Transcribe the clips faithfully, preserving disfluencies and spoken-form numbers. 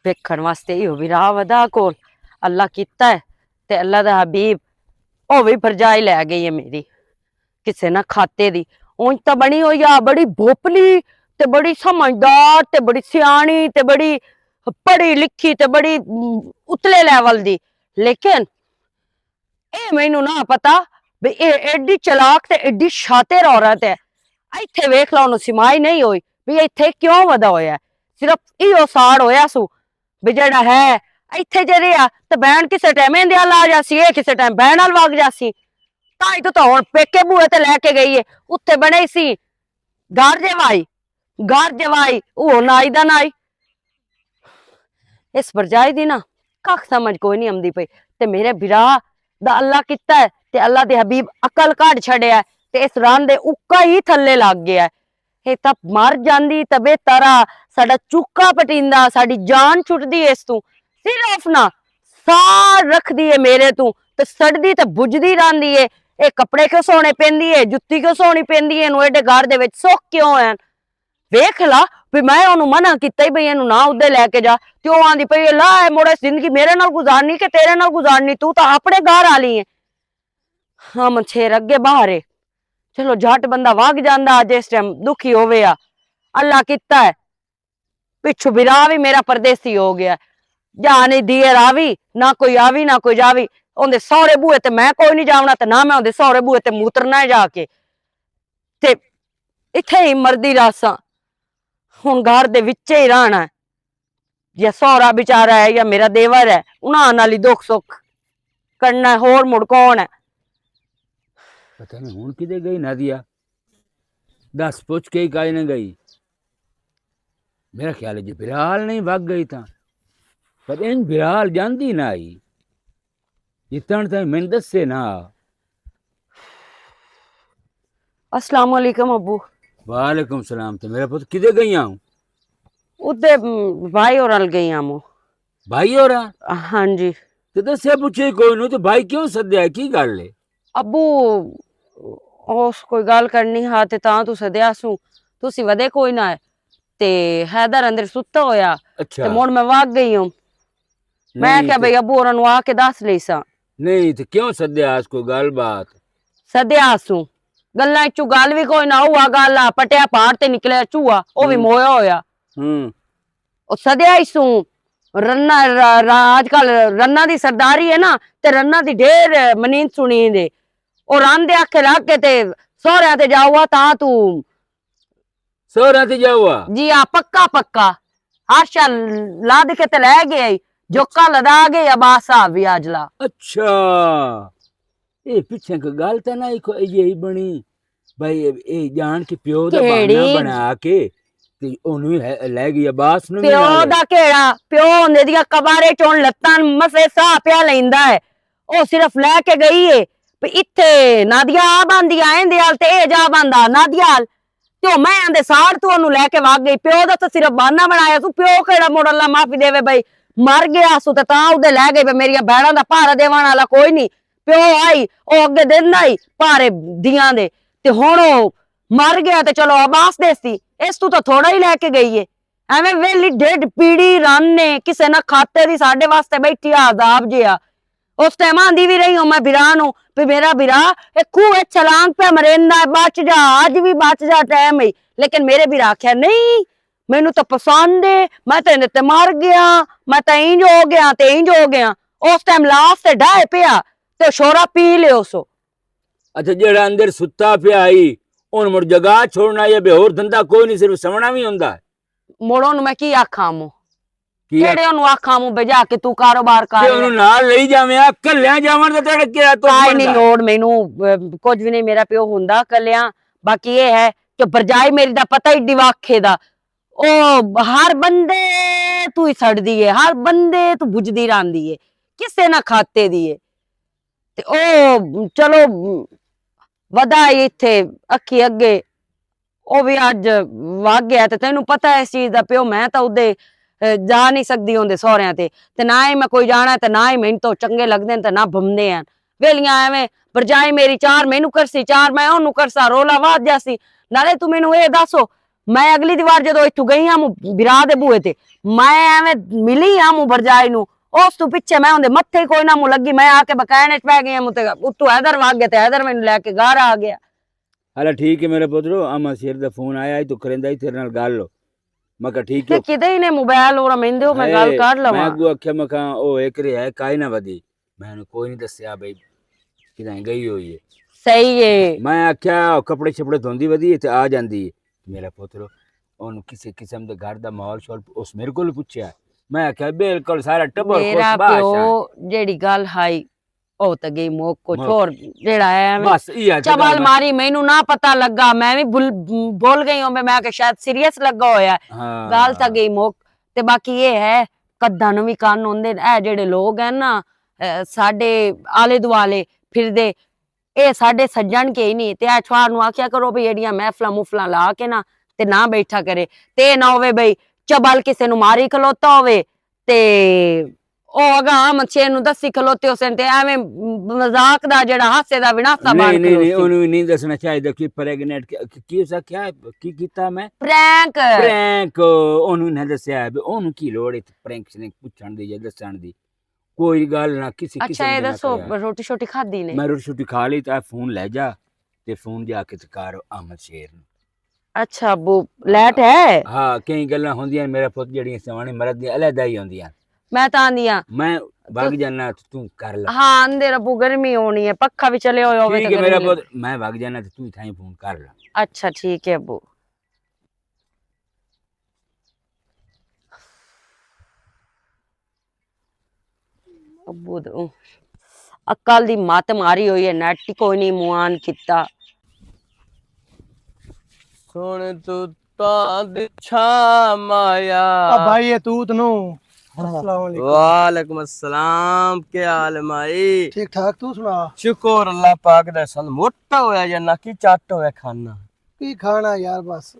ویکھن واسطے ایہو وی راہ ودا کول اللہ کیتا ہے۔ تے اللہ دا حبیب، او وی پرجائی لے گئی ہے میری، کسے نہ کھاتے دی۔ اونج تاں بنی ہوئی آ بڑی بھوپلی، تے بڑی سمجھدار، تے بڑی سیانی، تے بڑی پڑھی لکھی، تے بڑی اتلے لیول دی۔ لیکن اے مینوں نہ پتا بھی اے ایڈی چلاک تے ایڈی شاطر عورت ہے۔ ایتھے ویکھ لو، انہوں سمائی نہیں ہوئی بھی ایتھے کیوں ودا ہویا ہے۔ صرف ایہو ساڑ ہویا سو بھی جڑا ہے ایتھے جے رہیا تے بہن کسے ٹائم ایندے نال آ جاسی، اے کسے ٹائم بہن نال وگ جاسی۔ تاں ہی تو، تو ہن پیکے بوئے تے لے کے گئی ہے، اتھے بنے سی گھر جے وائی، گھر جے وائی، او نائی دا نائی۔ اس پرجائی دی نا ککھ سمجھ کوئی نہیں آمدی پئی۔ تے میرے بھرا دا اللہ کیتا ہے تے اللہ دے حبیب عقل کڈ چھڈیا ہے، تے اس رن دے اکا ہی تھلے لگ گیا ہے۔ اے تاں مر جاندی تے بہتر آ، ساڈا چوکا پٹیندا، ساڈی جان چھٹدی اس توں۔ صرف نا سار رکھدی ہے میرے توں، تے سڑدی تے بجدی رہندی ہے۔ اے کپڑے کیوں سونے پیندی ہے، جتی کیوں سونی پیندی ہے، نو ایڈے گھر دے وچ سکھ کیوں ہیں؟ ویکھ لا، بھی میں اونوں منع کیتا ہی بھئی اینوں نہ ادھے لے کے جا، تے او آندی پئی اے، لا اے مڑ اس زندگی میرے نال گزارنی کہ تیرے نال گزارنی؟ تو تاں اپنے گھر آلی اے۔ ہاں، منچھیر اگے باہر اے۔ چلو، جٹ بندہ وگ جاندا اج اس ٹائم دکھی ہووے آ۔ اللہ کیتا اے، پچھو بھرا وی میرا پردیسی ہو گیا۔ جا نہیں دیے راوی، نہ کوئی آوی نہ کوئی جاوی۔ اوندے سہرے بوئے تے میں کوئی نہیں جاونا تے نہ میں اوندے سہرے بوئے تے موترنا ہے جا کے۔ تے اتھے ہی مردی راساں، ہن گھر دے وچے ہی رہنا ہے۔ یا سہرا بیچارہ ہے یا میرا دیور ہے، انہاں نال ہی دکھ سکھ کرنا ہے، ہور مڑ کون ہے؟ پتہ نہیں ہن کدے گئی نادیا، دس پوچھ کے ہی کائے نہ گئی۔ میرا خیال ہے جی بلال نہیں وگ گئی تاں، پر ان بلال جاندی نہ آئی۔ جتن تائیں میں دسے نہ۔ السلام علیکم ابو۔ وعلیکم السلام۔ تے میرا پتر کدے گئی ہوں؟ ادھے بھائی اور نال گئی ہوں۔ بھائی اور؟ ہاں جی۔ تے دسے پوچھے کوئی نو تے بھائی کیوں سدیا ہے، کی گل ہے؟ ابو، اس کوئی گل کرنی ہا تے تاں تو سدیا سوں۔ تسی ودے کوئی نہ ہے۔ تے حیدر اندر ستا ہویا۔ تے مڑ میں واگ گئی ہوں۔ میں کہیا بھئی ابو ہوراں نوں آ کے دس لئی ساں۔ نہیں تے کیوں سدیا اس کوئی گل بات؟ سدیا سوں۔ گلاں چوں گل وی کوئی نہ ہوا، گل آ پٹیا پہاڑ تے نکلیا چوہا، او وی مویا ہویا۔ او سدیا ہی سوں۔ رنا، را-، را-، اج کل رنا دی سرداری ہے نا، تے رنا دی ڈھیر منین سنین دے۔ او رن دے آکھے لگ کے تے سہریاں تے جاؤ آ تاں تو سہرا تے جاؤ آ۔ جی ہاں، پکا پکا۔ ہر شا لاد کے تے لے گئے، جوکا لدا گئے عباس صاحب بھی آجلا۔ اچھا، اے پچھے کوئی گل تے نہ، کوئی یہی بنی بھائی، اے جان کے پیو دا بہانا بنا کے تے اونوں لے گئی عباس نوں۔ پیو دا کیڑا؟ پیو ہوندے دیاں قبرے چون لتاں مسے ساہ پیا لیندا ہے۔ او صرف لے کے گئی ہے۔ تے اتھے نادیا آ باندی آئیں دے آل تے اے جا باندا نادیا آل۔ تے او میں آندے ساڑ تو اونوں لے کے واگ گئی۔ پیو دا تے صرف بہانا بنایا سو، پیو کیڑا مڑ اللہ معافی دے وے بھائی، مر گیا سو تے تاں اودے لے گئے وے، میریاں بہناں دا پہرا دیوان والا کوئی نہیں۔ پیو آئی، او اگے دن آئی پہرے دیاں دے۔ تے ہن او مر گیا تے چلو عباس دے سی، اس تو تاں تھوڑا ہی لے کے گئی ہے۔ ایویں ویلی ڈیڈ پیڑی رن نے کسے نہ کھاتے دی ساڈے واسطے بیٹھی آ عذاب جیا۔ اس ٹائم آندی وی رہی ہوں میں بھرا نو، پہ میرا بھرا اے کھوہ اچ چھلانگ پہ مریندا ہے، بچ جا، اج وی بچ جا، ٹائم ہی۔ لیکن میرے بھرا آکھیا نہیں، مینوں تاں پسند ہے، میں تاں ایندے تے مر گیا، میں تاں انج ہو گیا تے انج ہو گیا۔ اس ٹائم لاس تے ڈھائے پیا تے شورا پی لیو سو۔ اچھا، جیڑا اندر ستا پیا ہی، ہن مڑ جگہ چھوڑنا یا بے ہور دھندا کوئی نہیں، صرف سونا وی ہوندا ہے۔ مڑ اونوں میں کی آکھاں مو؟ کی آکھ- کیڑے اونوں آکھاں مو بجا کے تو کاروبار کر تے لے؟ اونوں نال لئی جاویں، آ کلیاں جاون دا تیرا کیا تو کائے نہیں بندا؟ لوڑ مینوں، اہ، کچھ وی نہیں، میرا پیو ہوندا کلیاں۔ باقی اے ہے کہ برجائی میری دا پتہ ہی ڈیواکھے دا۔ او ہر بندے تو ہی سڑدی ہے، ہر بندے تو بجدی راندی ہے، کسے نہ کھاتے دی ہے۔ تے او چلو ودا ہی اتھے اکھی اگے، او وی اج وگ گیا۔ تے تینوں پتہ ہے اس چیز دا پیو، میں تاں اودے، اے، جا نہیں سکدی اوندے سہریاں تے۔ تے نہ ہی میں کوئی جانا تے نہ ہی میں تو چنگے لگدے نے تے نہ بھمدے ہیں۔ ویلیاں ایویں برجائے میری چار مینوں کرسی، چار میں اونوں کرسا، رولا واد جاسی۔ نالے تو مینوں اے دسو، میں اگلی دیوار جدوں اتھوں گئی ہاں، مو-، برا دے بوئے تے، میں ایویں ملی ہاں مو برجائی نو، اس تو پچھے میں اوندے متھے ہی کوئی نہ مو لگی، میں آ کے بکائن اچ پہ گئی ہاں، مو تے اتو حیدر واگ گیا تے حیدر مینوں لے کے گھر آ گیا۔ ہلا ٹھیک ہے میرے پترو، اما شیر دا فون آیا ہے، تو کریندا ہی تیرے نال گل ہو۔ میں کہا ٹھیک تے ہے۔ کدے ہی نے موبائل اور میندے ہو، میں گل کر لواں۔ میں اگو آکھیا، میں کہا او ایک رہیا ہے، کائے نہ ودی۔ میں نے کوئی نہیں دسیا بھائی، کدھر گئی ہوئی ہے۔ صحیح ہے۔ میں آکھیا، "او کپڑے شپڑے دھوندی ودی ہے تے آ جاندی ہے۔" میرا پتر، اونوں کسے قسم دے گھر دا ماحول شول اس میرے کول پچھیا۔ میں آکھیا، "بالکل سارا ٹبر میرا خوش باش پیو ہے۔" جیڑی گل ہائی، او تے گئی موک کو مو-، چھوڑ، جیڑا ہے میں بس، یہ ہے چبل گل۔ ماری، مینوں نہ پتہ لگا، میں بھی بھول، بھول گئی ہوں، میں کہ شاید سیریس لگا ہویا ہے۔ ہاں۔ گل تے گئی موک۔ تے باقی یہ ہے، قداں نوں وی کن ہوندے نے۔ اے جیڑے لوگ ہن نا، اے، ساڈے آلے دوالے پھردے، اے ساڈے سجن کے ہی نہیں۔ تے اے چھوار نوں آکھیا کرو بھی ایڈیاں محفلاں مفلاں لا کے نا، تے نہ بیٹھا کرے۔ تے اے نہ ہووے بھئی، چبل کسے نوں ماری کھلوتا ہووے، تے او اگاں احمد شیر نوں دسی کھلوتے ہوسن، تے ایویں مذاق دا جیڑا ہاسے دا وناسا بن نہیں، نہیں، کھلوتے۔ اونوں نہیں دسنا چاہیدا کہ پریگننٹ کی، کی، کی اسا کیا، کی کیتا میں؟ پرینک۔ پرینک، اونوں نہ دسیا ہے، اونوں کی لوڑ ہے پرینک شرینک پچھن دی یا دسن دی۔ کوئی گل نہ، کسی اچھا، قسم اے دی نہ دسو، کریا۔ روٹی شوٹی کھادی نے؟ میں روٹی شوٹی کھا لی، تے فون لے جا، تے فون جا کے تے کر احمد شیر نوں۔ اچھا ابو، لیٹ ہے؟ ہاں، کئی گلاں ہوندیاں، میرا پت جڑیاں سوانے مرد دیاں علیحدہ ہی ہوندیاں۔ میں تاں آندی ہاں۔ میں بھگ جانا، تے توں کر لے۔ ہاں، اندر ابو گرمی ہونی ہے، پکھا بھی چلے ہوئے ہووے تے ٹھیک ہے، میرا گرمی پت، میں بھگ جانا، تے توں تھائیں فون کر لے۔ اچھا، ٹھیک ہے ابو۔ ابو دے، اوں، عقل دی مت ماری ہوئی ہے، نیٹ ہی کوئی نہیں موان کیتا۔ سونے تو تاں دچھا مایا۔ آ بھائی، یہ تو تنو۔ السلام علیکم۔ وعلیکم السلام، کیا حال ہے مائی؟ ٹھیک ٹھاک، تو سنا؟ شکر اللہ پاک دا، سن موٹا ہویا یا نہ کی چٹ ہویا کھانا؟ کی کھانا یار، بس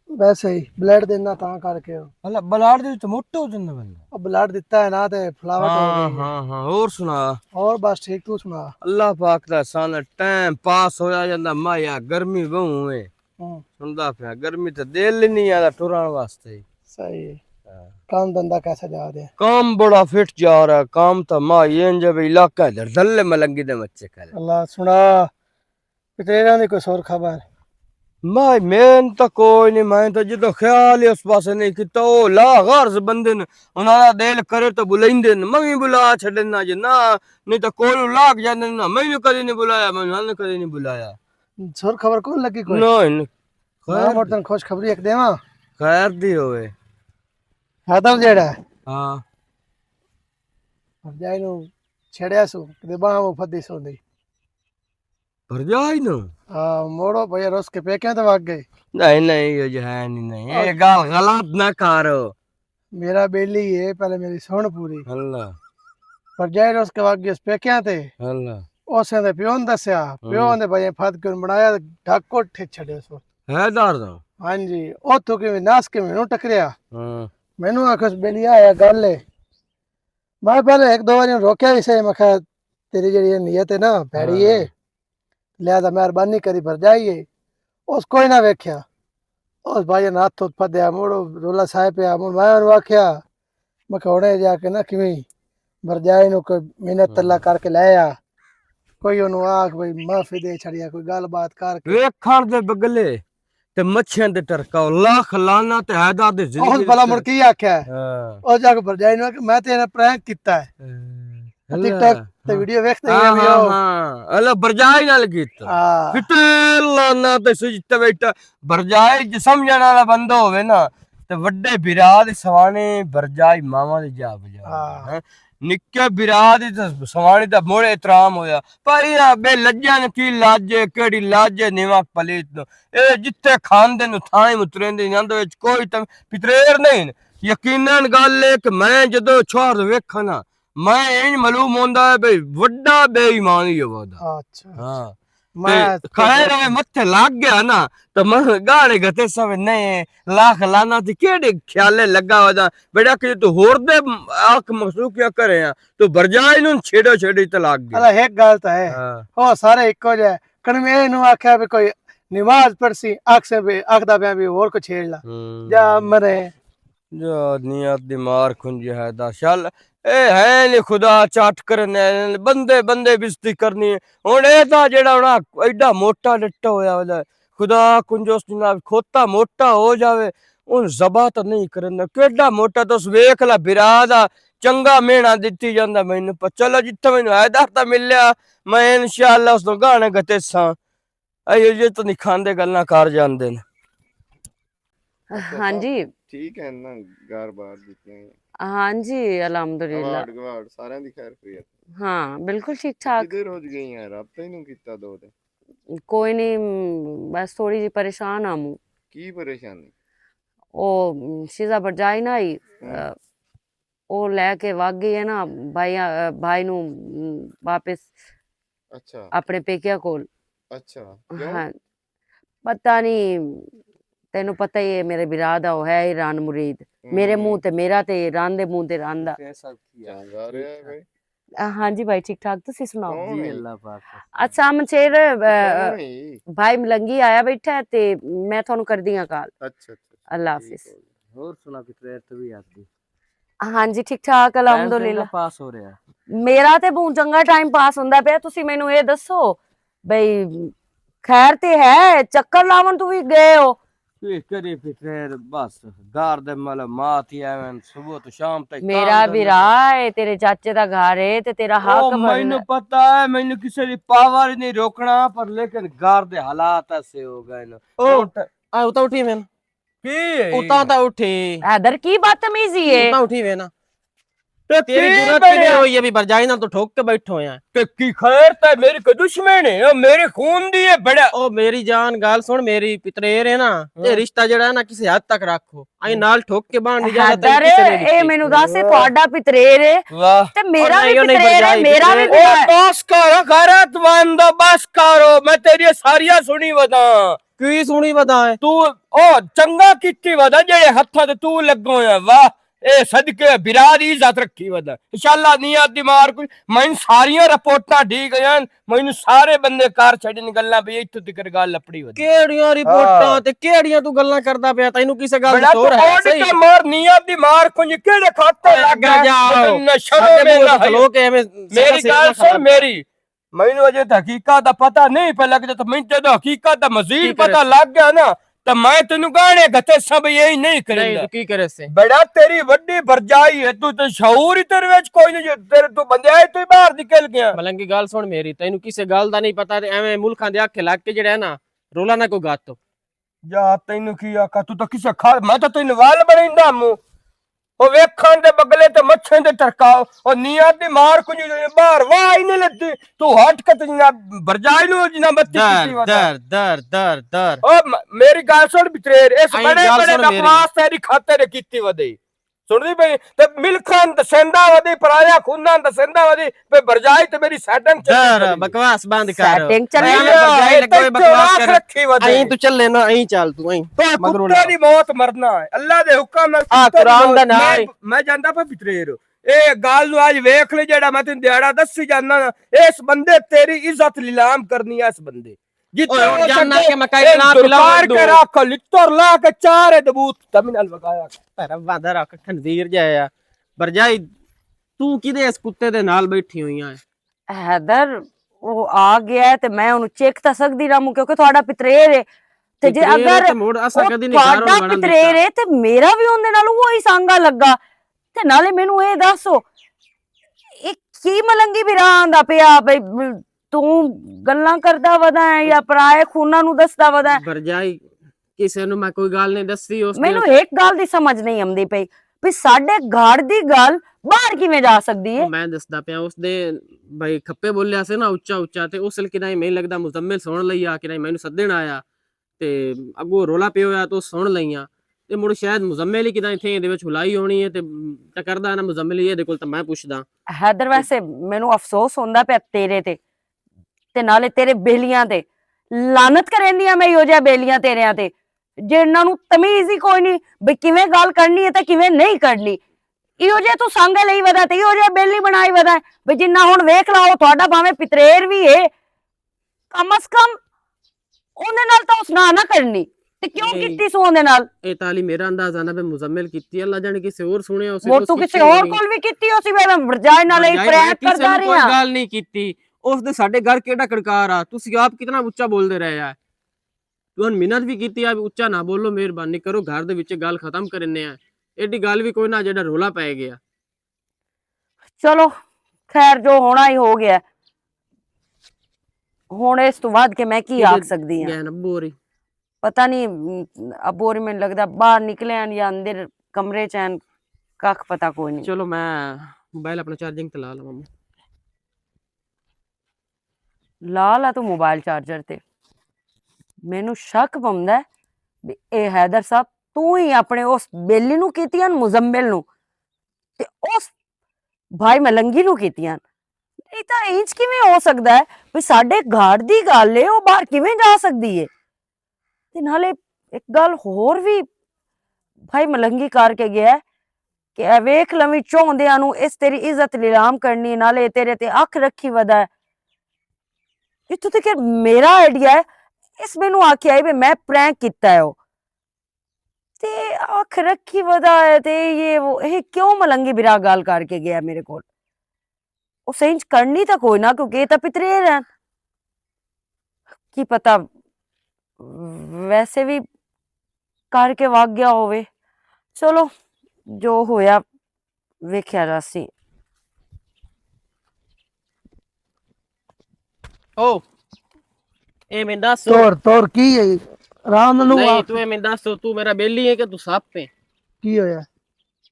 ویسے ہی بلڈ دینا تاں کر کے۔ اللہ، بلڈ دے تو موٹا ہو جانا بندہ۔ او بلڈ دتا ہے نا تے فلاوٹ ہو ہاں، گئی ہے۔ ہاں، ہاں، اور سنا؟ اور بس ٹھیک، تو سنا؟ اللہ پاک دا احسان ہے، ٹائم پاس ہویا جاندا، مایا گرمی بہوں ہے۔ ہوں۔ سندا پیا، گرمی تے دل ہی نہیں آندا ٹران واسطے۔ صحیح ہے۔ ہاں۔ کام دھندا کیسا جا رہا ہے؟ کام بڑا فٹ جا رہا ہے، کام تا مائی انج ہے بھی علاقہ دھر دلے ملنگی دے مچے کرے۔ اللہ سنا۔ پتریراں دی کوئی سر خبر؟ میں، میں تاں کوئی نہیں، میں تاں جدوں خیال ہی اس پاسے نہیں کیتا، او لا غرض بندے نے، انہاں دا دل کرے تاں بلیندے نے، میں وی بلا چھڈنا جے، نہ، نہیں تاں کوئی لاگ جاندے نے، نہ، میں نے کدی نہیں بلایا، میں نے کدی نہیں بلایا۔ سر خبر کون لگی کوئی؟ نہیں، نہیں۔ خیر خیر دی۔ مردن خوشخبری ایک دیواں۔ خیر دی ہوئے۔ حیدر جیڑا ہے؟ ہاں۔ اب جائے نو چھڑیا سو، کدے باہاں وہ پھدی سو دی۔ بھرجائی نو؟ ہاں، موڑو بھیا، رس کے پیکیاں تے وگ گئے۔ نہیں، نہیں، یہ جو ہے نہیں، نہیں۔ یہ گل غلط نہ کرو۔ میرا بیلی ہے، پہلے میری سن پوری۔ اللہ۔ بھرجائی رس کے وگ گئے اس پیکیاں تے۔ اللہ۔ اس نے پیو نے دسیا، پیو ہوں۔ نے بھائی پھد کے بنایا، ڈھک کو ٹھک چھڑے اس وقت۔ ہے دار دا؟ ہاں جی، اتھوں کے ناس کے مینوں ٹکریا۔ ہاں۔ مینوں آکھس بیلی آیا گل ہے۔ میں پہلے ایک دو واری روکیا وی سی، میں کہا، "تیری جیڑی اے نیت ہے نا، بھیڑی ہے، ہاں۔ لہذا مہربانی کری بھرجائی ہے۔" اس کوئی نہ ویکھیا۔ اس بھائی نے ہاتھ ہتھ پدیا، مڑ رولا سائے پیا، مڑ میں انہوں آکھیا، میں کہا، "ہنے جا کے نہ کیویں بھرجائی نو کوئی محنت تلا ہاں۔ کر کے لے آ۔" کوئی انہوں آکھ بھائی معافی دے چھڑیا، کوئی گل بات کر کے۔ ویکھن دے بگلے۔ تے مچھیاں دے ٹرکا، او لاکھ لانا تے حیدر دے زندگی اس بلا دے مڑ کی آکھیا ہے؟ ہاں۔ او جا کے بھرجائی نوں کہ میں تے اینا پرینک کیتا ہے۔ ہاں۔ ٹک ٹاک تے ہاں۔ ویڈیو ویکھتے ہاں، ہی ہاں، ہاں۔ اللہ بھرجائی نال کیتا۔ ہاں۔ کتے لانا تے سجتے بیٹھا۔ بھرجائی جسم جانا والا بندہ ہوئے نا، تے وڈے بھرا دے سوانے بھرجائی ماواں دے جا بجا۔ ہاں۔ ہیں؟ نکے برا دی تے سواݨی دا مڑ احترام ہویا۔ پر انہاں بے لجاں نوں کی لج ہے، کیڑھی لج ہے، نیواں پلیت نوں۔ اے جتھے کھاندے نوں تھاں ہی متریندے، انہاں دے وچ کوئی تم پتریر نہیں۔ یقیناً گل ہے کہ میں جدوں چھوہر ویکھاں نا، میں انج معلوم ہوندا ہے بھئی وڈا بے ایمان ہی ہوودا۔ اچھا۔ ہاں۔ میں تے خیر ہے، متھے لگ گیا نا، تے میں گاڑے گتے سب نہیں، لاکھ لانا تھی، کیڑے خیالے لگا ہو جا، بیٹا کہ تو ہور دے آنکھ مخصوص کیا کرے ہیں، تو برجائے نوں چھیڑو چھیڑی تے لگ گیا۔ اللہ ایک گل تے ہے، ہاں۔ او سارے اکو جے، کن میں نوں آکھیا بھی کوئی نماز پڑھسی، آکھسے بھی، آکھدا پیا بھی ہور کو چھیڑ لا۔ ہوں۔ جا مرے۔ جو نیت دی مار کھنجی ہے دا شل، اے ہے نی خدا چٹ کرنے، بندے بندے بزتی کرنی ہے۔ ہن اے دا جیڑا ہن ایڈا موٹا ڈٹا ہویا ہویا ہے، خدا کنجوس جناب کھوتا موٹا ہو جاوے، ہن ذبح تاں نہیں کرنا۔ کیڈا موٹا تس ویکھ لا برا دا، چنگا مہنا دتی جاندا مینوں۔ پر چلو جتھے مینوں حیدر تاں ملیا، میں انشاءاللہ اس نوں گانے گتے ساں۔ ایہو جے تاں نہیں کھاندے، گلاں کر جاندے نے۔ اچھا، ہاں سب جی۔ ٹھیک ہے نا؟ گھر بار جتنے ہاں جی، الحمدللہ۔ اوارڈ گوارڈ سارے دی خیر خیریت؟ ہاں، بالکل ٹھیک ٹھاک۔ کدھر ہو گئی ہیں؟ رابطہ ہی نہیں کیتا دو دن۔ کوئی نہیں، م، بس تھوڑی جی پریشان ہاں موں۔ کی پریشانی؟ او، م، شیزا بھرجائی نہ آئی، ہوں۔ اہ، او لے کے وگ گئی ہے نا بھائی، اہ، بھائی نو، م، واپس اچھا۔ اپنے پیکیاں کول۔ اچھا، کیوں؟ ہاں، پتہ نہیں، تینوں پتہ ہی ہے میرے بھرا دا، او ہے ہی رن مرید۔ میرے منہ تے میرا تے رن دے منہ تے رن دا۔ چنگا رہیا ہے بھائی۔ آ، ہاں جی بھائی، ٹھیک ٹھاک، تسی سناؤ؟ کون ہے؟ اللہ پاک۔ اچھا، ہم چیر، آ، کون ہے؟ بھائی ملنگی آیا بیٹھا ہے تے میں تھانوں کردی ہاں کال۔ اچھا، اچھا، اچھا، اللہ ٹھیک حافظ۔ ہو گیا۔ ہور سنا کتنے ارت بھی آتی؟ ہاں جی، ٹھیک ٹھاک، ٹائم الحمدللہ۔ چنگا پاس ہو رہا ہے؟ میرا تے بہت چنگا ٹائم پاس ہوندا پیا۔ تسی مینوں اے دسو بھئی، خیر تے ہے، چکر لاون تو بھی گئے ہو؟ اے کرے فکر، بس گھر دے ملامات ہی ایویں صبح تو شام تک میرا کام دھندا۔ بھرا ہے، تیرے چاچے دا گھر ہے تے تیرا او حق بننا۔ مینوں پتہ ہے، مینوں کسے دی پاور ہی نہیں روکنا، پر لیکن گھر دے حالات ایسے ہو گئے نا۔ او، ہن تے آ، اتھاں اٹھی وین۔ کی؟ اتھاں تے اٹھی۔ حیدر، کی بدتمیزی ہے؟ اتھاں اٹھی وین۔ تے تیری کی ضرورت بنیا؟ کیوں ہوئی ہے بھی برجائی نال تو ٹھوک کے بیٹھو ہیں؟ تے کی خیر تے میری کوئی دشمن ہے؟ او میرے خون دی ہے بڑا۔ او میری جان، گل سن، میری پتریر ہے نا، اے ہاں۔ رشتہ جڑا ہے نا، کسے حد تک رکھو۔ ایں نال ٹھوک کے باہر نہیں جانا، تینوں حیدر، کسے نے اے دتی۔ مینوں دس، اے تہاڈا پتریر ہے، واہ۔ تے میرا او بھی نہیں، او نہیں پتریر ہے، برجائی، میرا بھی پتریر۔ او پتریر۔ بس کر، غیرت مند، بس کرو، میں تیری ساریاں سنی ودا۔ کی سنی ودا ہے؟ تو او چنگا کیتی ودا، جڑے ہتھاں تے تو لگا ہویا، واہ۔ اے صدقے برا دی عزت رکھی ودا۔ انشاءاللہ نیت دی مار کوئی، میں ساریاں رپورٹاں ڈی گئیاں، مینوں سارے بندے کار چھڈن گلاں بھی اتھوں تک گل لپڑی ودا۔ کیڑیاں رپورٹاں ہاں۔ تے کیڑیاں تو گلاں کردا پیا؟ تینوں کسے گل بڑا تو تو ہے اور صحیح۔ تے مار نیت دی مار کوئی کیڑے کھاتے اے، لگ اگے گیا؟ جاؤ۔ نہ شرم اگے ہے، بولو نہ تو حیا۔ لوگ ایویں میری سیاسیاں گل سن، خراب۔ میری مینوں اجے تے حقیقت دا پتہ نہیں پیا لگدا، تے مینوں جدوں حقیقت دا مزید کی کرے پتہ سی؟ لگ گیا نا، تے میں تینوں گانے گھتے سب یہی نہیں نہیں کریندا۔ تو کی کرے سی؟ بڑا تیری وڈی برجائی ہے، تو تے شعور ہی تیرے وچ کوئی نہیں، جو تیرے تو بندے آئے تو ہی باہر نکل گیا۔ ملنگی گل سن میری، تینوں کسے گل دا نہیں پتہ، تے ایویں ملکاں دے آکھے لگ کے جڑا ہے نا، رولا نہ کوئی گاتو۔ یا تینوں کی آکھا، تو تاں کسے کھا، میں تاں تینوں وال بنیندا موں۔ او ویکھن دے بگلے تے مچھیں دے ٹرکاؤ، او نیت دی مار کنجی دے باہر واہ ہی نہیں لدی۔ تو ہٹ کے تے جناب برجائی نو جناب بتی در، کیتی ودا۔ در، در، در، در۔ او م-، میری گل سن بتریر، اس ایں بڑے گل بڑے سن میری۔ بکواس تیری خاطر کیتی ودی۔ سن دی بھئی، تے ملکاں دسیندا ودی، پرایا خوناں دسیندا ودی، پہ برجائی تے میری سیٹنگ چلی در، کری۔ بکواس بند کر۔ سیٹنگ چلی میں کری۔ برجائی لگا ہوئے بکواس کر۔ رکھی ودی۔ ایں تو چلے نا، ایں چل تو ایں۔ تو مگروں کتے نہ۔ دی موت مرنا ہے۔ اللہ دے حکم نال آ، کتے دی قرآن موت۔ دا نام میں، ہے۔ میں جاندا پہ بتریر۔ اے گل نو اج ویکھ لے، جیڑا میں تینوں دیہاڑا دسی جانا نا، اس بندے تیری عزت لیلام کرنی ہے، اس بندے۔ جتنا اوئے، ہو جاننا سکے، کہ میں کہیں اے نہ پلاواں درکار دو۔ کے رکھ، لتر لا کے چار اے دبوت دمی نال وگایا۔ ربا دا رکھ خنزیر جایا۔ برجائی، تو کدے اس کتے دے نال بیٹھی ہوئی ہے؟ حیدر، وہ آ گیا ہے تے میں انہوں چیک تا سکدی رہا ہوں، کیونکہ تھوڑا پتریر ہے۔ تے جے پتریر ہے اگر تے مڑ اسا وہ کدی نہیں گھر تھوڑا بنن پتریر دیتا۔ ہے تے میرا بھی اون دے نال وہی سانگا لگا۔ تے نالے مینوں اے دسو، اے کی ملنگی بھی راہ آندا پیا بھئی، توں گلاں کردا ودا ہے یا پرائے خوناں نوں دسدا ودا ہے؟ برجائی، کسے نوں میں کوئی گل نہیں دسدی، اس دے مینوں ایک گل دی سمجھ نہیں آمدی پئی، بھی ساڈے گھر دی گل باہر کیویں جا سکدی ہے؟ میں دسدا پیا، اس دے بھائی کھپے بولیا سے نا اچا اچا، تے اس لکی نہیں، میں لگدا مزمل سن لئی آ کے نہیں، مینوں سدن آیا۔ تے اگوں رولا پیا ہویا تو سن لئیاں۔ تے مڑ شاید مزمل ہی کداں ایتھے ایندے وچ ہلائی ہونی ہے تے ٹکردا ہے نا مزمل ہی ایندے کول، تے میں پوچھدا۔ حیدر، ویسے مینوں افسوس ہوندا پیا تیرے تے، تے نالے تیرے بیلیاں تے۔ لعنت کریندیاں میں ایہو جہے بیلیاں تیریاں تے، جنہاں نوں تمیز ہی کوئی نہیں بھئی کیویں گل کرنی ہے تے کیویں نہیں کرنی۔ ایہو جہے تو سانگے لئی ودا تے ایہو جہے بیلی بنائی ودا ہے۔ بھئی جنہاں ہن ویکھ لاؤ، تہاڈا بھاویں پتریر وی ہے، کم از کم اوندے نال تاں اس نہ نہ کرنی۔ تے کیوں نہیں۔ کیتی سو اوندے نال؟ اے تالی میرا اندازہ نہ، میں مزمل کیتی، اللہ جانے کسے ہور سنیا اسے، مور اس تو کسے کیتی ہور ہوئی۔ کول وی کیتی، اسی ویلے مرجائے نال ہی بھرجائی پریاگ میں کردا کوئی رہیا۔ گل نہیں کیتی۔ اس دے ساڈے گھر کیڑا کڑکار آ، تسی آپ کتنا اچا بول دے رہے آ۔ تو ہن منت وی کیتی آ، اچا نہ بولو، مہربانی کرو، گھر دے وچ گل ختم کرنے آ۔ ایڈی گل وی کوئی نہ جیڑا رولا پے گیا۔ چلو، خیر، جو ہونا ہی ہو گیا۔ ہن اس تو ود کے میں کی آکھ سکدی ہاں؟ گئے نا ابو ہوری؟ پتہ نہیں، م، ابو ہوری مینوں لگدا باہر نکلے ہن یا اندر کمرے چ ہن، ککھ پتہ کوئی نہیں۔ چلو، میں موبائل اپنا چارجنگ تے لا لواں۔ لا لا تو موبائل چارجر تے۔ مینوں شک پوندا ہے بھی اے حیدر صاحب، تو ہی اپنے اس بیلی نو کیتیاں، مزمل نو، تے اس بھائی ملنگی نو کیتیاں۔ اے تاں انج کیویں ہو سکدا ہے؟ بھی ساڈے گھر دی گل اے، او باہر کیویں جا سکدی اے؟ تے نالے اک گل ہور وی بھائی ملنگی کر کے گیا ہے کہ اے ویکھ لویں چوندیاں نوں اس تیری عزت لیلام کرنی، نالے تیرے تے اکھ رکھی ودا ہے۔ اتھوں تک کہ میرا آئیڈیا ہے، اس مینوں آکھیا ہے بھی میں پرینک کیتا ہے او۔ تے اکھ رکھی ودا ہے تے یہ وہ، یہ کیوں ملنگی برا گل کر کے گیا میرے کول؟ اس انج کرنی تاں کوئی نہ، کیونکہ یہ تاں پترے رہن۔ کی پتہ، ویسے بھی کر کے وگ گیا ہووے۔ چلو، جو ہویا، ویکھیا جاسی۔ او، اے میں دس۔ تور، تور کی ہے؟ آرام نال نہیں، آ۔ تو اے میں دس، تو میرا بیلی ہے کہ تو سپ ہے؟ کی ہویا؟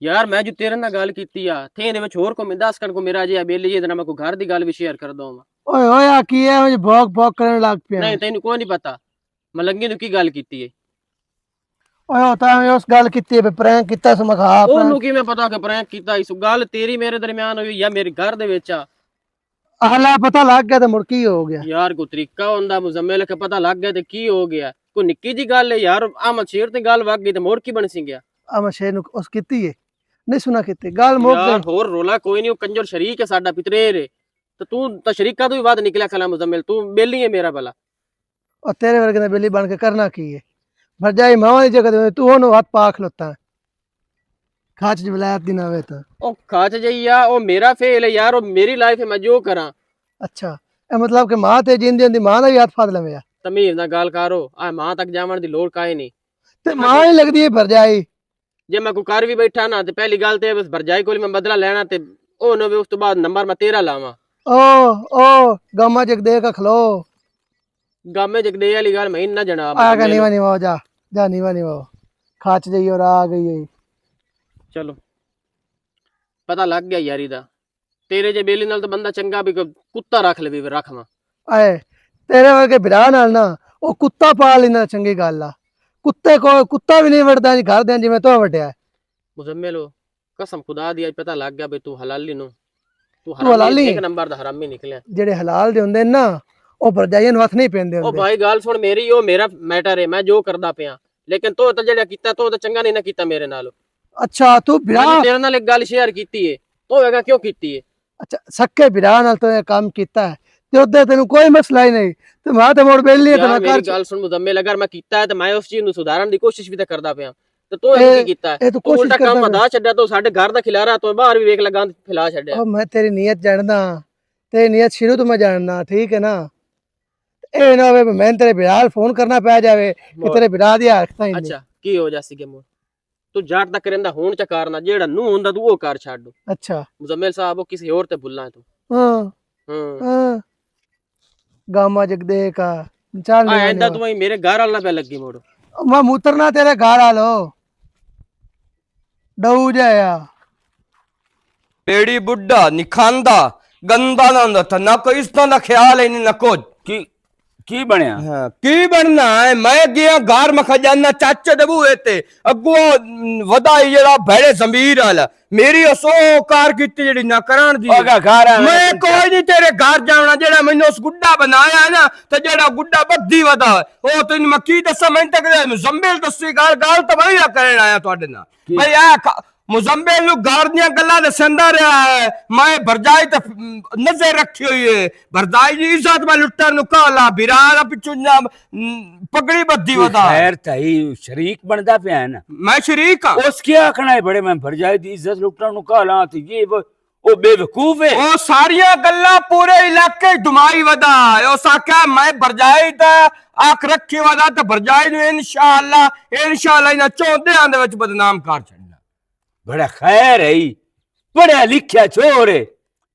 یار، میں جو تیرے نال گل کیتی آ، تھے دے وچ ہور کو میں دس کن کو میرا جے بیلی جے، تے نہ میں کو گھر دی گل وی شیئر کر دوں۔ اوئے، اوئے، آ کی ہے؟ مجھے بھوک بھوک کرن لگ پیا۔ نہیں، تینوں کوئی نہیں پتا۔ ملنگی نوں کی گل کیتی ہے؟ اوئے، او تاں میں اس گل کیتی ہے، پرینک کیتا سو، میں کہا، او پرینک۔ نوں کی میں پتا کہ پرینک کیتا؟ اس گل تیری میرے درمیان ہوئی یا میرے گھر دے وچ آ؟ اہلا پتہ لگ گیا تے مڑ کی ہو گیا؟ یار، کوئی طریقہ ہوندا مزمل، کہ پتہ لگ گیا تے کی ہو گیا؟ کوئی نکی جی گل ہے یار، احمد شیر تے گل وگ گئی تے مڑ کی بن سی گیا؟ احمد شیر نو اس کیتی ہے؟ نہیں سنا کیتی، گل مک یار، گئی۔ ہور رولا کوئی نہیں، او کنجر شریک ہے ساڈا، پتریر ہے۔ تے تو تاں شریکاں تو بھی ود نکلیا کھلا مزمل، تو بیلی ہے میرا بھلا۔ او تیرے ورگے نے بیلی بن کے کرنا کی ہے؟ بھرجائی ماواں دی جگہ تے تو اونوں ہتھ پا کھلوتا ہے۔ کھچ جی ولایت دی نہ ہوئے تاں۔ او کھچ جی آ، او میرا فیل ہے یار، او میری لائف ہے، میں جو کراں۔ اچھا، اے مطلب کہ ماں تے جیندی ہوندی ماں دا وی ہتھ پھڑ لوے آ؟ تمیز نال گل کرو، آ ماں تک جاون دی لوڑ کائے نہیں۔ تے ماں ہی لگدی ہے بھرجائی۔ جے میں کوئی کر وی بیٹھا نا، تے پہلی گل تے بس بھرجائی کول میں بدلہ لینا، تے او نہ وے اس تو بعد نمبر میں تیرا لاواں۔ او، او، گاما جگ دے کا کھلو۔ گامے جگ دے والی گل میں نہ جناب، آ گا میں نیوا نیوا ہو جا، جا نیوا نیوا ہو۔ کھچ جائی اور آ گئی ہے۔ چلو، پتہ لگ گیا یاری دا۔ تیرے جے بیلی نال تے بندہ چنگا بھی کوئی کتا رکھ لے، بھی رکھ ماں۔ اے، تیرے ورگے بھرا نال نا، او کتا پال لینا چنگی گل آ۔ کتے کو، کتا بھی نہیں وڑدا جی گھر دے جی میں تو وڈیا ہے۔ مزمل ہو، قسم خدا دی اج پتہ لگ گیا بھی تو حلالی نو۔ تو تو حلالی حلالی ایک ہے۔ نمبر دا حرامی نکلیا۔ جڑے حلال دے ہوندے نا، او بھرجائیاں نوں ہتھ نہیں پیندے او ہوندے۔ بھائی گل سن میری، او میرا میٹر ہے، میں جو کردا پیاں۔ لیکن تو تے جڑا کیتا، تو تے چنگا نہیں نہ کیتا میرے نال۔ اچھا، تو بھرا میں تیرے نال ایک گل شیئر کیتی ہے، تو ویگا کیوں کیتی ہے؟ اچھا، سکے بھرا نال تو یہ کام کیتا ہے، تے ادھر تینوں کوئی مسئلہ ہی نہیں۔ تے میں تے مڑ بیلی ہے، تے یار، میں کر میری گل سن مزمل، اگر میں کیتا ہے تے میں اس چیز نوں سدھارن دی کوشش بھی تے کردا پیاں۔ تے تو اے، ایویں کی کیتا ہے؟ اے تو تو کوشش الٹا کام کردا ادا چھڈیا، تو ساڈے گھر دا کھلارا تو باہر بھی ویکھ لگا پھیلا چھڈیا۔ او، میں تیری نیت جاندا، تیری نیت شروع تو میں جاندا، ٹھیک ہے نا؟ اے نہ ہوے میں تیرے بھرا فون کرنا پے جاوے کہ مور۔ تیرے بھرا دی حرکتاں ہی نہیں۔ اچھا، کی ہو جاسی گے مور؟ تو جٹ دا کریندا ہون چا کر نہ، جیڑا نو ہوندا تو او کر چھڈ۔ اچھا۔ مزمل صاحب، او کسے ہور تے بھلاں تو۔ ہاں۔ ہاں۔ ہاں۔ گاما جگ دے کا، چل آ، نہیں ایندا بنیا۔ تو ہی میرے گھر والا پہ لگی موڑ۔ میں موترنا تیرے گھر والو۔ ڈو جایا۔ بیڑی بڈھا، نکھاندا، گندا نہ ہوندا تھا، نہ کوئی اس طرح دا خیال ہے، نہ کچھ۔ کی، کی بنیا؟ ہاں، کی بننا ہے؟ میں گیا گھر، میں کھا جانا چاچے دے بوئے تے، اگوں ودا ہی جڑا بھڑے ضمیر والا۔ میری اس او کار کیتی جڑی نہ کران دی۔ او گا گھر آ، میں کوئی نہیں تیرے گھر جاونا، جڑا مینوں اس گڈا بنایا ہے نا، تے جڑا گڈا بدھی ودا ہے۔ او تین میں کی دساں، میں تک دے مزمل دسی گال، گال تو بڑی نہ کرن آیا تواڈے نال۔ کی؟ بھائی آ کھا-، مزمبل نوں گار دیاں گلاں دسیندا رہیا ہے۔ میں بھرجائی تے نظر رکھی ہوئی ہے۔ بھرجائی دی عزت میں لٹن نوں کہلا، بھرا دا پچھوں نہ، م، پگڑی بدھی ودا۔ خیر تھی، شریک بندا پیا ہے نا۔ میں شریک ہاں۔ اس کیا آکھنا ہے بڑے، میں بھرجائی دی عزت لٹن نوں کہلا تے یہ وہ، او بے وقوف ہے۔ او ساریاں گلاں پورے علاقے دمائی ودا ہے۔ اس آکھیا میں بھرجائی تے آکھ رکھی ودا تے بھرجائی نوں انشاءاللہ، انشاءاللہ انہاں چوندیاں دے وچ بدنام کر چھڈنا۔ بڑا خیر ہے، پڑھیا لکھیا چھوڑ ہے۔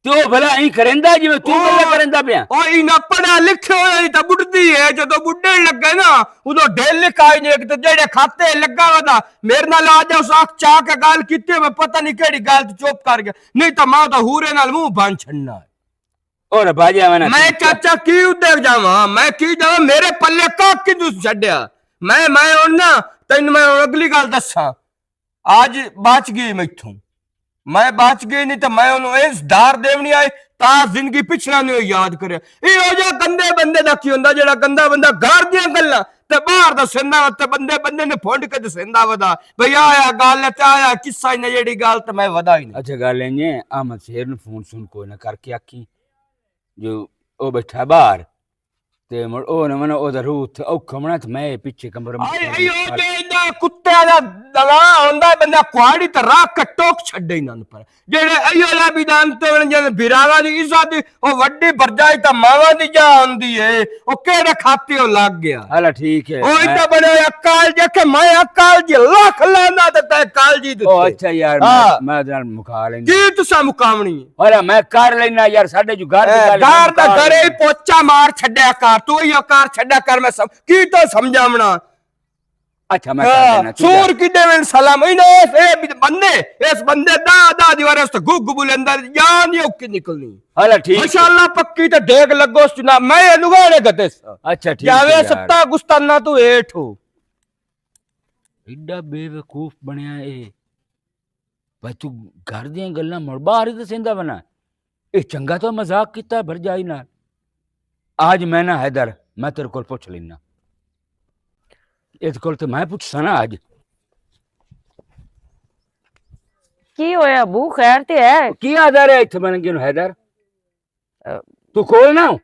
تے او بھلا ایں کریندا جویں توں گلاں کریندا پیا؟ او اینا پڑھیا لکھیا ہویا ہی تاں بڈدی ہے، جدوں بڈن لگے نا، اودوں ڈھیل لکھائی نے، ایک تے جیڑے کھاتے لگا ودا، میرے نال آ جا، اس اکھ چا کے گل کیتی، میں پتہ نہیں کیڑی گل تے چپ کر گیا، نہیں تاں میں تاں ہورے نال منہ بن چھڑنا ہے۔ اور باجا میں نہ میں چاچا کی ادھر جاواں، میں کی جاواں، میرے پلے کا کی تس چھڈیا؟ میں، میں ہن نا، تینوں میں ہن اگلی گل دساں۔ آج بچ گئی میتھوں۔ میں بچ گئی نہیں تے میں انہوں اس دار دیونی آئی، تا زندگی پچھلا نہیں ہوئی یاد کرے۔ یہ ہو جا گندے بندے دا کی ہوندا، جڑا گندا بندہ گھر دیاں گلاں تے باہر دا سیندا تے بندے بندے نے پھنڈ کے تے سیندا ودا۔ بھئی آیا گل ہے تے آیا قصہ ہی نہ جڑی گل تے میں ودا ہی نہیں۔ اچھا، گل انج ہے، احمد شیر نوں فون شون کوئی نہ کر کے آکھی، جو او بیٹھا باہر، تے مڑ او نہ من او دا روح تے اوکھا منا تے میں پچھے کمرے میں آئی، آئی، او جے انہاں کتے دا دلا ہوندا بندہ کواڑی تے راہ کٹوک چھڈے انہاں پر۔ جڑے ایو لا بھی دان تے ون جن بیراوا دی عزت دی، او وڈی برجائی تا ماوا دی جا ہوندی ہے، او کیڑے کھاتے او لگ گیا۔ ہلا ٹھیک ہے، او میں ایڈا بڑا ہویا کال جے کہ میں کال جی لکھ لانا تے تے کال جی او دتے۔ اچھا یار، میں، ہاں۔ میں تے نال مکا لینا۔ جی تسا مکاونی ہے۔ ہلا میں کر لینا یار، ساڈے جو گھر دی اے، گل ہے، گھر دا مکا گھرے لینا۔ پوچا مار چھڈیا کر، تو ایو کار چھڈیا کر، میں سم-، کی تو سمجھاونا۔ اچھا، میں کر ہاں، دینا، تو جا۔ سور کی دیون سلام، انہاں اس، اے بھی بندے، اس بندے دا، دا دیوار اس گگ بلندر جان ہی اوکی نکلنی۔ ہلا ٹھیک ہے۔ ماشاءاللہ پکی تے ڈیگ لگو اس چنا، میں یہ لگانے گدے سا۔ اچھا ٹھیک ہے جاوے یار۔ ستا گستانا تو ایٹھ ہو۔ ایڈا بے وقوف بنیا اے۔ بھائی تو گھر دیاں گلاں مڑ باہر ہی تے سیندا بنا۔ اے چنگا تو مذاق کیتا ہے بھرجائی نال۔ آج میں نہ حیدر، میں تیرے کول پوچھ لینا۔ اس کول تے میں پوچھ سنا آج۔ کی ہویا ابو؟ خیر تے ہے؟ کی آدھا رہا اتھے بن گئے نو حیدر؟ اہ، تو کول نہ ہو؟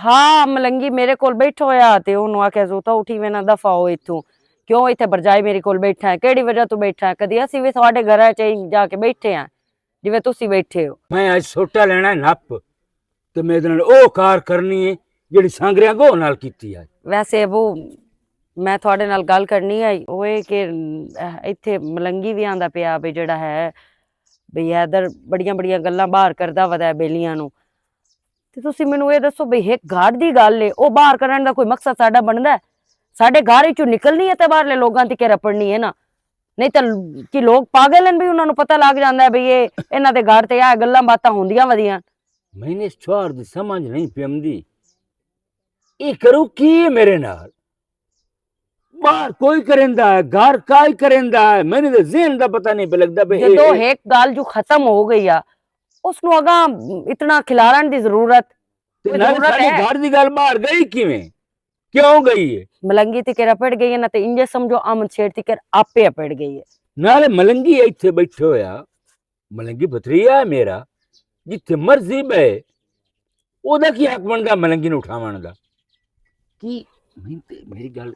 ہاں، ملنگی میرے کول بیٹھا ہویا تے انہوں آکھیا زوتا اٹھی وینا دفعہ ہو اتھوں۔ کیوں اتھے برجائی میرے کول بیٹھا ہے؟ کیڑی وجہ تو بیٹھا ہے؟ کدی اسی وی تہاڈے گھر چ ہی جا کے بیٹھے ہیں، جویں تسی بیٹھے ہو۔ میں اج سوٹا لینا ہے نپ، تے میں ادھر نال او کار کرنی ہے، جڑی سانگریاں گو نال کیتی ہے۔ ویسے ابو، میں تہاڈے نال گل کرنی ہے، او اے کہ، اہ، اتھے ملنگی وی آندا پیا، بے جڑا ہے، بے حیدر بڑیاں بڑیاں گلاں باہر کردا ودا ہے بیلیاں نوں۔ تے تسی مینوں اے دسو بھئی، ہک گھر دی گل اے، او باہر کرن دا کوئی مقصد ساڈا بندا ہے؟ ساڈے گھر وچوں نکلنی ہے تے باہرلے لوگاں تے کے رپڑنی ہے نا؟ نہیں تے کی لوگ پاگل ہیں بھئی، انہاں نوں پتہ لگ جاندا ہے بھئی، اے، انہاں دے گھر تے آ گلاں باتاں ہوندیاں ودیاں۔ میں نے اس چھوار دی سمجھ نہیں پیندی۔ اے کرو کی ہے میرے نال؟ باہر کوئی کریندا ہے، گھر کائی کریندا ہے، میں نے ذہن دا پتہ نہیں پہ لگدا پہ۔ جدوں ہک گل جو ختم ہو گئی آ، اس نوں اگاں اتنا کھلارن دی ضرورت، تے کوئی نال ضرورت ساڈے ہے؟ گھر دی گل باہر گئی کیویں؟ کیوں گئی ہے؟ ملنگی تے کر اپڑ گئی ہے نہ، تے انجے سمجھو امن شیر تے کر آپے اپڑ گئی ہے۔ نالے ملنگی ایتھے بیٹھے ہویا، ملنگی بھتریا ہے میرا، جتھے مرضی بہے، او دا کی حق بندا ملنگی نوں اٹھاون دا؟ کی؟ میں تے میری گل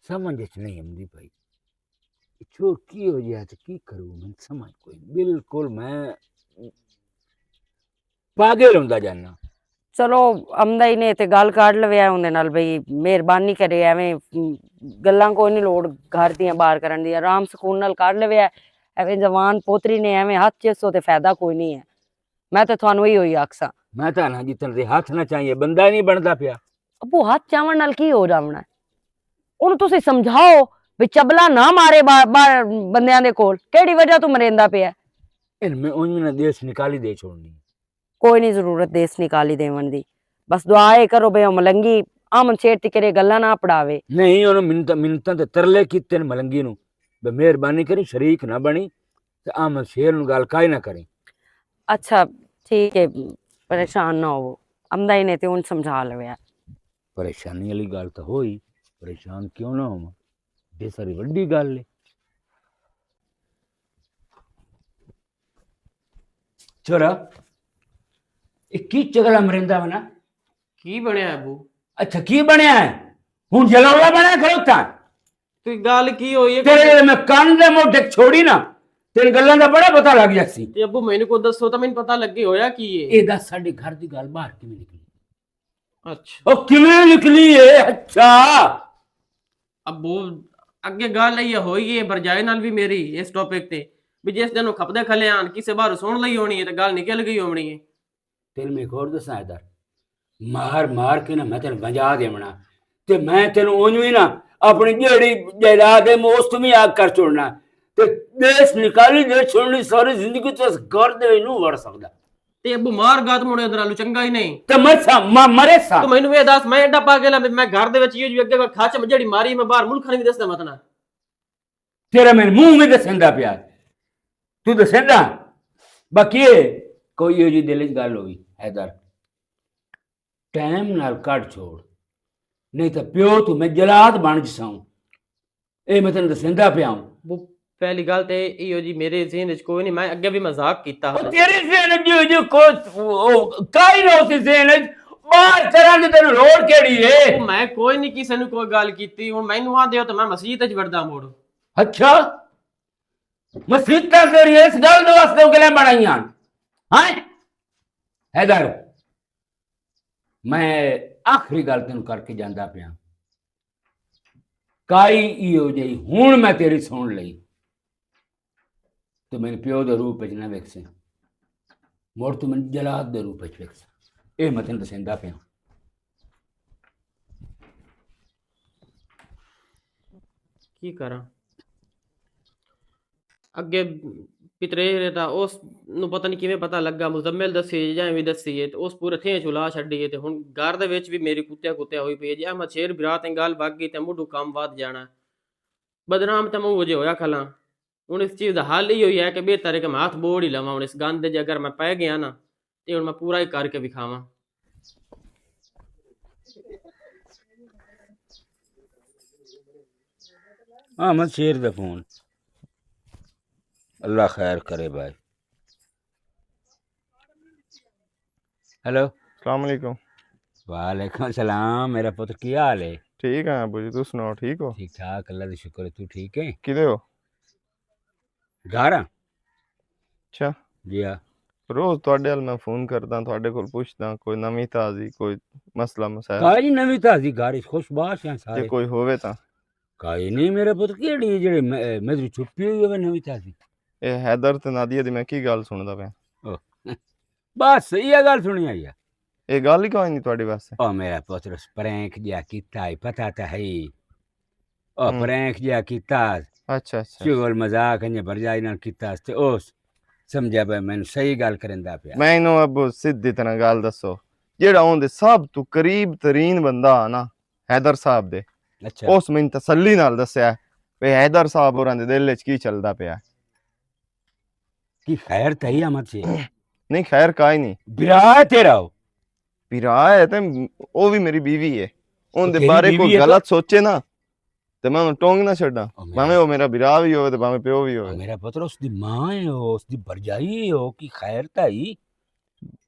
سمجھ وچ نہیں آندی پئی۔ چھوڑ کی ہو جائے تے کی کروں، میں سمجھ کوئی، بالکل میں پاگل ہوندا جانا۔ چلو، امدا ہی نے تے گل کر لویا اوندے نال بھئی، مہربانی کرے، ایویں، م، گلاں کوئی نہیں لوڑ گھر دیاں باہر کرن دی، آرام سکون نال کر لویا۔ ایویں جوان پوتری نے ایویں ہاتھ چیسو تے فائدہ کوئی نہیں ہے۔ میں تے تھانوں ہی ہوئی آکھساں۔ میں تے نہ جتن دے ہاتھ نہ چاہیے، بندہ ہی نہیں بندا پیا۔ ابو، ہاتھ چاون نال کی ہو جاونا ہے؟ اونوں تسی سمجھاؤ بھی چبلا نہ مارے با-، با-، بندیاں دے کول۔ کیڑی وجہ تو مریندا پیا ہے؟ ان میں اونج نہ دیس نکالی دے چھوڑنی۔ کوئی نہیں ضرورت دیس نکالی دیون دی۔ بس دعا اے کرو بے او ملنگی آمن شیر تے کرے گلاں نہ پڑھاوے۔ نہیں، انہوں منت، منتاں تے ترلے کیتے نے ملنگی نو۔ بے مہربانی کری، شریک نہ بنی، تے آمن شیر نو گل کائی نہ کریں۔ اچھا، ٹھیک ہے، پریشان نہ ہوو۔ امدا ہی نے تے ہن سمجھا لویا۔ پریشانی والی گل تاں ہوئی، پریشان کیوں نہ ہوواں؟ یہ ساری وڈی گل ہے۔ چھوڑا، یہ کی چگلا مرندا وا نا؟ کی بنیا ابو؟ اچھا، کی بنیا ہے؟ ہن جلولا بنیا کھڑوتا۔ تے گل کی ہوئی ہے؟ تیرے جے میں کان دے موٹے چھوڑی نا، تین گلاں دا بڑا پتہ لگ جاسی۔ تے ابو، مینوں کو دسو تاں مینوں پتہ لگے ہویا کی ہے۔ اے دس، ساڈے گھر دی گل باہر کیویں نکلی؟ اچھا۔ او کیویں نکلی ہے؟ اچھا۔ ابو، اگے گل یہ ہوئی ہے برجائے نال بھی میری اس ٹاپک تے، بھی جس دن وہ کھپدے کھلے آن، کسے باہر سن لئی ہونی ہے تے گل نکل گئی ہونی ہے۔ تینوں میں ایک اور دساں حیدر، مار مار کے نا میں تینوں بجا دیونا، تے میں تینوں اونج وی نا اپنی جیڑی جائیداد ہے میں اس تو بھی آگ کر چھوڑنا، تے دیش نکالی دے چھوڑنی، ساری زندگی تو اس گھر دے وچ نوں وڑ سکدا۔ تے ابو مار گات مڑے ادھر آلو چنگا ہی نہیں۔ تے مر سا، ما-، مرے سا۔ تو مینوں یہ دس، میں ایڈا پاگل ہاں، میں گھر دے وچ یہ جو اگے کھچ جڑی ماری، میں باہر ملک نہیں دسدا متنا۔ تیرا میں منہ میں دسندا پیا، تو دسندا۔ باقی یہ کوئی یہ جی دل وچ گل ہوئی حیدر، ٹائم نال کٹ چھوڑ، نہیں تے پیو تو میں جلاد بن جساؤں۔ اے میں تینوں دسیندا پیا ہوں۔ وہ پہلی گل تے ایہو جی میرے ذہن وچ کوئی نہیں، میں اگے بھی مذاق کیتا ہا۔ تیرے ذہن وچ جو جو کو کائی نہ اسی ذہن وچ، باہر کرن دی تینوں لوڑ کیڑی ہے؟ میں کوئی نہیں کسے نوں کوئی گل کیتی، ہن مینوں آ دیو تے میں مسیت وچ وڑدا مڑ۔ اچھا، مسیتاں کیڑی ہے؟ اس گل دے واسطے گلے بنائیاں۔ ہاں حیدر، میں آخری گل تینوں کر کے جاندا پیا۔ کائی ایہو جئی ہن میں تیری سن لئی، تو میں پیو دے روپ وچ نہ ویکھسیں، مڑ تو میں جلاد دے روپ وچ ویکھسیں۔ اے میں تینوں دسیندا پیا۔ کی کراں؟ اگے پترے رہتا، اس نو پتہ نہیں کیویں پتہ لگا، مزمل دسی یا ایویں دسی ہے، تے اس پورے تھے چلا چھڈی ہے، تے ہن گھر دے وچ بھی میری کتیا کتیا ہوئی پئی ہے۔ جے احمد شیر برا تے گل وگ گئی، تے مڈو کام ود جانا ہے۔ بدنام تے میں وجہ ہویا کھلا۔ ہن اس چیز دا حل ہی ہوئی ہے کہ بہتر ہے کہ میں ہاتھ بوڑ ہی لواں۔ ہن اس گند وچ اگر میں پے گیا نا، تے ہن میں پورا ہی کر کے وکھاواں۔ احمد شیر دا فون۔ اللہ خیر کرے بھائی۔ ہیلو۔ السلام علیکم۔ وعلیکم السلام، میرا پتر، کی حال ہے؟ ٹھیک ہے ابو جی، تم سناؤ، ٹھیک ہو؟ ٹھیک ٹھاک، اللہ دا شکر ہے، تو ٹھیک ہے؟ کدے ہو؟ گھر ہاں۔ اچھا۔ جی ہاں۔ روز تواڈے ال میں فون کردا، تواڈے کول پوچھدا، کوئی نویں تازی، کوئی مسئلہ مسائل؟ کائی نویں تازی، گھر وچ خوش باش ہیں سارے۔ جے کوئی ہووے تاں۔ کائی نہیں میرا پتر، کیڑی ہے جڑے میں، میں چھپی ہوئی ہوے نویں تازی؟ اے حیدر تے نادیہ دی میں کی گل سندا پیا؟ او، بس یہ گل سنی آئی ہے۔ اے گل ہی کوئی نہیں تواڈے واسطے۔ او میرا پتر، اس پرینک جیا کیتا ہے، پتہ تاں ہے۔ او ہم۔ پرینک جیا کیتا۔ اچھا، اچھا۔ چغل مذاق انجے بھرجائی نال کیتا تے اس سمجھیا پیا مینوں صحیح گل کریندا پیا۔ میں انہوں اب سیدھی طرح گل دسو، جیڑا اون دے سب تو قریب ترین بندہ آ نا، حیدر صاحب دے، اچھا۔ اس میں تسلی نال دسیا ہے، وے حیدر صاحب ہوراں دے دل وچ کی چلدا پیا ہے۔ کی خیر تئی آمد سی؟ نہیں، خیر کائے نہیں۔ برا ہے تیرا او؟ برا ہے تے او بھی میری بیوی ہے۔ اون دے بارے کوئی غلط سوچے نا، تے میں اونوں ٹونگ نہ چھڈاں۔ او میرا، بھاویں او میرا بھرا وی ہووے تے بھاویں پیو وی ہووے۔ او میرا پتر، اس دی ماں ہے، او اس دی بھرجائی ہے، او کی خیر تائی؟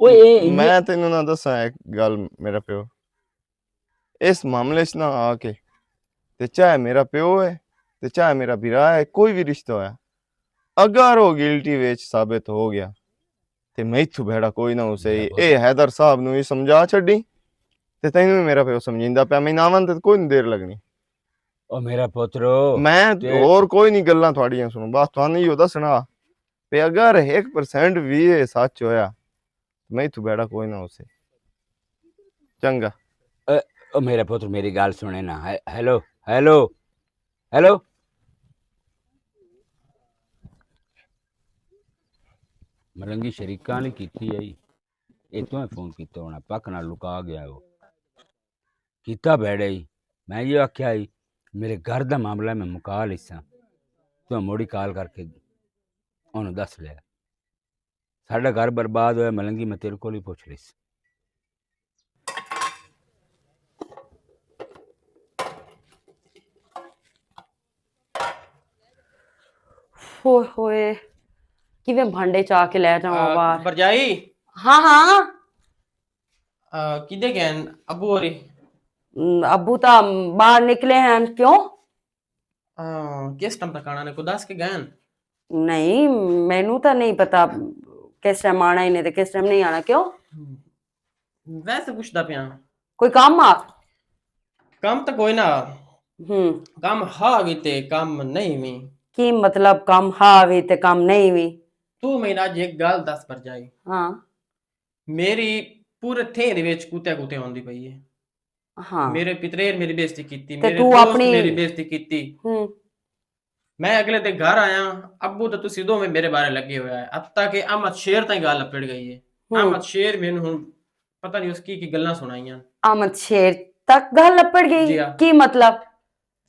اوئے، اے، اے، میں تینوں نہ دساں ایک گل، میرا پیو، اس معاملے 'چ نہ آ کے، تے چاہے میرا پیو ہے، تے چاہے میرا بھرا ہے، کوئی بھی رشتہ ہویا، اگر او گلٹی وچ ثابت ہو گیا، تے میں اتھوں بھیڑا کوئی نہ ہو سہی۔ میرا پتر۔ اے حیدر صاحب نوں وی سمجھا چھڈی، تے تینوں وی میرا پیو سمجھیندا پیا، میں ناون تے کوئی نہیں دیر لگنی۔ او میرا پترو، میں تے اور کوئی نہیں گلاں تھوڑیاں سنو، بس تھانوں ایہو دسنا پے اگر ایک پرسینٹ وی اے سچ ہویا، میں اتھوں بیڑا کوئی نہ ہو سے۔ چنگا۔ اے، او میرا پتر، میری گل سنے نا۔ ہے-، ہیلو، ہیلو، ہیلو۔ ملنگی شریکاں نے کیتی ہے، اتوں فون کیتا ہونا، پک نال لکا گیا وہ۔ کیتا بیڑے ہی۔ میں یہ آکھیا ہی، میرے گھر دا معاملہ میں مکا لیساں۔ تو موڑی کال کر کے انہوں دس لیا۔ ساڈا گھر برباد ہویا ملنگی، میں تیرے کول ہی پوچھ لیس۔ ہوئے ہوئے۔ کیویں بھانڈے چا کے لے جاواں آ، باہر؟ برجائی۔ ہاں، ہاں۔ آ، کدے گئے ہیں ابو ہوری؟ م، ابو تاں باہر نکلے ہیں۔ کیوں؟ آ، کس ٹائم تک آنا نے؟ کوئی دس کے گئے ہیں؟ نہیں، مینوں تاں نہیں پتا کس ٹائم آنا ہی نہیں تے کس ٹائم نہیں آنا۔ کیوں؟ ہم، ویسے پوچھدا پیا۔ کوئی کام آ؟ کم تاں کوئی نہ۔ ہم۔ کم ہا وی تے کم نہیں وی۔ کی مطلب کم ہا وی تے کم نہیں وی؟ تو میں اج ایک گل دس پر جائی۔ ہاں۔ میری پورے تھے دے وچ کوتے کوتے ہوندی پئی ہے۔ ہاں۔ میرے پتریر میری بےزتی کیتی، تے میرے تو دوست اپنی میری بےزتی کیتی۔ ہوں۔ میں اگلے دے گھر آیا، ابو تے تسی دوویں میرے بارے لگے ہویا ہے، حتیٰ کہ احمد شیر تائیں گل اپڑ گئی ہے۔ ہوں۔ احمد شیر مینوں ہن پتہ نہیں اس کی کی گلاں سنائیاں۔ احمد شیر تک گل اپڑ گئی؟ جی ہاں۔ کی مطلب؟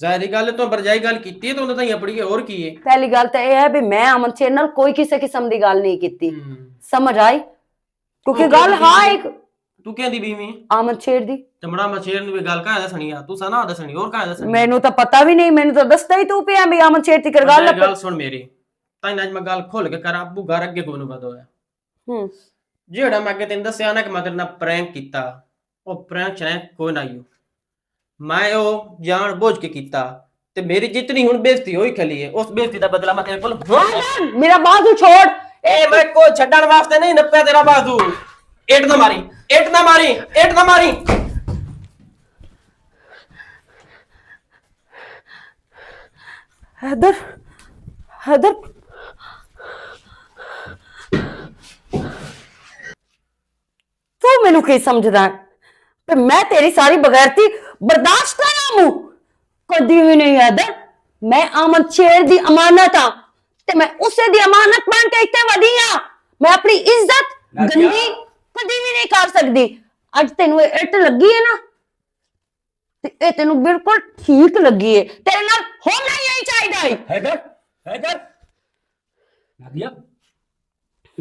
ظاہری گل ہے، تو برجائی گل کیتی ہے، تو انہاں تائیں اپڑی ہے، اور کی ہے؟ پہلی گل تے اے ہے بھی میں امن شیر نال کوئی کسے قسم دی گل نہیں کیتی۔ ہم۔ سمجھ آئی؟ کیونکہ تو کیا گل دی ہا بیوی؟ ایک تو کیا دی بیوی؟ امن شیر دی۔ تے مڑا امن شیر نوں یہ گل کہاں دسنی آ؟ تو سا نہ دسنی، اور کہاں دسنی؟ مینوں تاں پتہ وی نہیں، مینوں تاں دسدا ہی تو پیا بھی امن شیر دی کر گل اچھا، یہ اپڑ۔ گل سن میری، تائیں اج میں گل کھول کے کر، ابو گھر اگے کوئی نوں ودو ہے۔ ہوں۔ جیڑا میں اگے تینوں دسیا نا کہ میں تیرے نال پرینک کیتا، او پرینک شرینک کوئی نہ آئی۔ میں او جان بوجھ کے کیتا، تے میری جتنی ہن بےزتی ہوئی کھلی ہے، اس بےزتی دا بدلہ میں تیرے کول ہن۔ میرا بازو چھوڑ۔ اے میں کوئی چھڈن واسطے نہیں نپیا تیرا بازو۔ اٹ نہ ماری، اٹ نہ ماری، اٹ نہ ماری۔ حیدر، حیدر، تو مینوں کی سمجھدا ہے؟ تے میں تیری ساری بغیرتی برداشت کر رہا ہوں؟ کدی بھی نہیں حیدر، میں آمد شیر دی امانت ہاں، تے میں اسے دی امانت بن کے اتنے ودی ہاں۔ میں اپنی عزت گندی کدی بھی نہیں کر سکدی۔ اج تینوں اے اٹ لگی ہے نا، تے اے تینوں بالکل ٹھیک لگی ہے۔ تیرے نال ہونا ہی یہی چاہیدا ہے۔ حیدر، حیدر، نادیہ،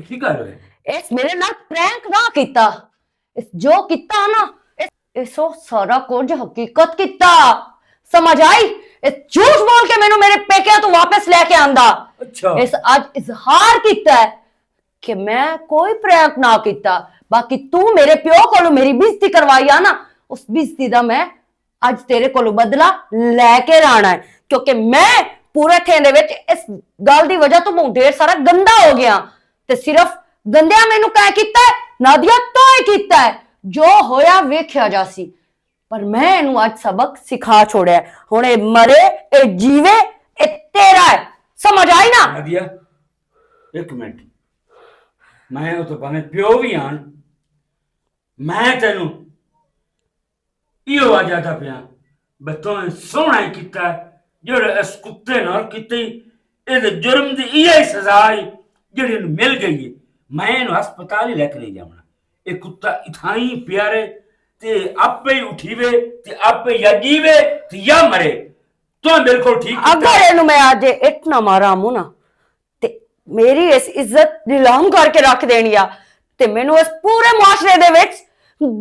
ٹھیک کر رہے؟ اس میرے نال پرینک نہ کیتا۔ اس جو کیتا نا، اس، اس او سارا کچھ حقیقت کیتا۔ سمجھ آئی؟ اس جھوٹ بول کے مینوں میرے پیکیاں تو واپس لے کے آندا۔ اچھا۔ اس اج اظہار کیتا ہے کہ میں کوئی پریاک نہ کیتا، باقی تو میرے پیو کولوں میری بےزتی کروائی آ نا، اس بےزتی دا میں اج تیرے کولوں بدلہ لے کے رانا ہے، کیونکہ میں پورے تھیں دے وچ اس گل دی وجہ تو بہت ڈھیر سارا گندا ہو گیا۔ تے صرف گندیا مینوں کہہ کیتا ہے، نادیا تو ہی کیتا ہے۔ جو ہویا ویکھیا جاسی، پر میں اینوں اج سبق سکھا چھوڑیا ہے۔ ہن اے مرے، اے جیوے، اے تیرا ہے۔ سمجھ آئی نا؟ نادیا، ایک منٹ، میں او تو بھاویں پیو وی آن، میں تینوں ایہو آ جاتا پیا، بس توں سوہنا ہی کیتا ہے، جڑا اس کتے نال کیتے، اے دے جرم دی ایہی سزا ہے، جڑی اینوں مل گئی ہے۔ میں اینوں ہسپتال ہی لے کے نہیں جاونا۔ اے کتا اتھائی پیارے، تے آپے ہی اٹھیوے، تے آپے یا جیوے، تے یا مرے۔ تو بالکل ٹھیک کیتا۔ اگر اینوں میں اج اٹ نہ ماراں امو نا، تے میری اس عزت نیلام کر کے رکھ دینی آ، تے مینوں اس پورے معاشرے دے وچ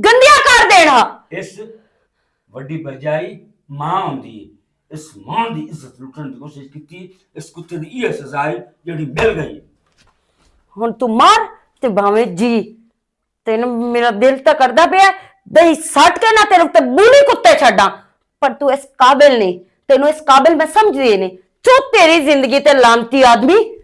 گندیا کر دینا۔ اس وڈی برجائی ماں ہوندی ہے، اس ماں دی عزت لٹن دی کوشش کیتی، اس کتے دی یہ سزا ہے جڑی مل گئی۔ ہن تو مار تے بھاویں جی، تینوں میرا دل تاں کردا پیا، دہی سٹ کے نہ تیرے تے بولی کتے چھڈاں، پر تو اس قابل نہیں، تینوں اس قابل میں سمجھدی نہیں۔ چپ تیری زندگی تے لعنتی آدمی۔